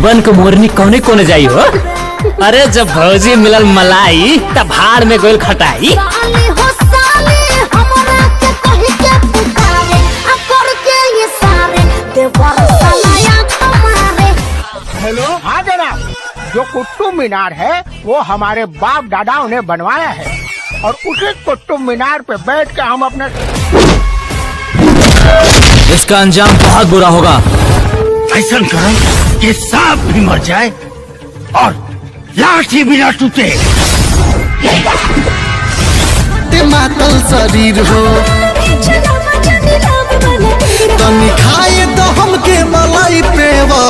बन के मोरनी कौने कोने जाई हो। अरे जब भौजी मिलल मलाई तब भाड़ में गोल खटाई। साले हो साले हमरा के कहि के पुकारे आ कर के ये सारे देवर साला हमारे। हेलो, हाँ जनाब, जो कुतुब मीनार है वो हमारे बाप दादाओं ने बनवाया है और उसी कुतुब मीनार पे बैठ के हम अपने इसका अंजाम बहुत बुरा होगा। ऐसा करो कि सांप भी मर जाए और लाठी भी ना टूटे। मातल शरीर हो तनी खाए तो हमके मलाई पेवा।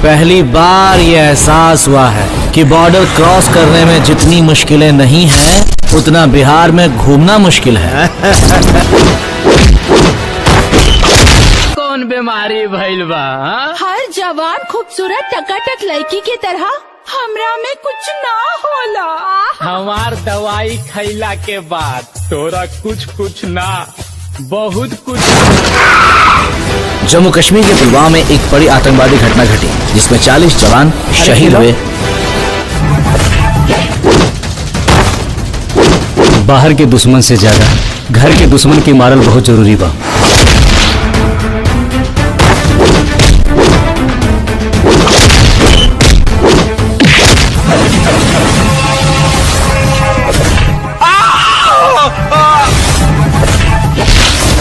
पहली बार ये एहसास हुआ है कि बॉर्डर क्रॉस करने में जितनी मुश्किलें नहीं हैं, उतना बिहार में घूमना मुश्किल है। कौन बीमारी भइल बा? हर जवान खूबसूरत टकाटक लड़की के तरह हमरा में कुछ ना होला। हमार दवाई खैला के बाद तोरा कुछ कुछ ना बहुत कुछ। जम्मू कश्मीर के पुलवामा में एक बड़ी आतंकवादी घटना घटी जिसमें 40 जवान शहीद हुए। बाहर के दुश्मन से ज्यादा घर के दुश्मन के मारल बहुत जरूरी बा।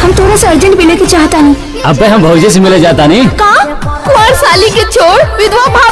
हम थोड़ा सा अर्जेंट मिले के चाहता नहीं। अबे हम भौजी से मिले जाता नहीं का कुंवर साली के छोड़ विधवा भाभी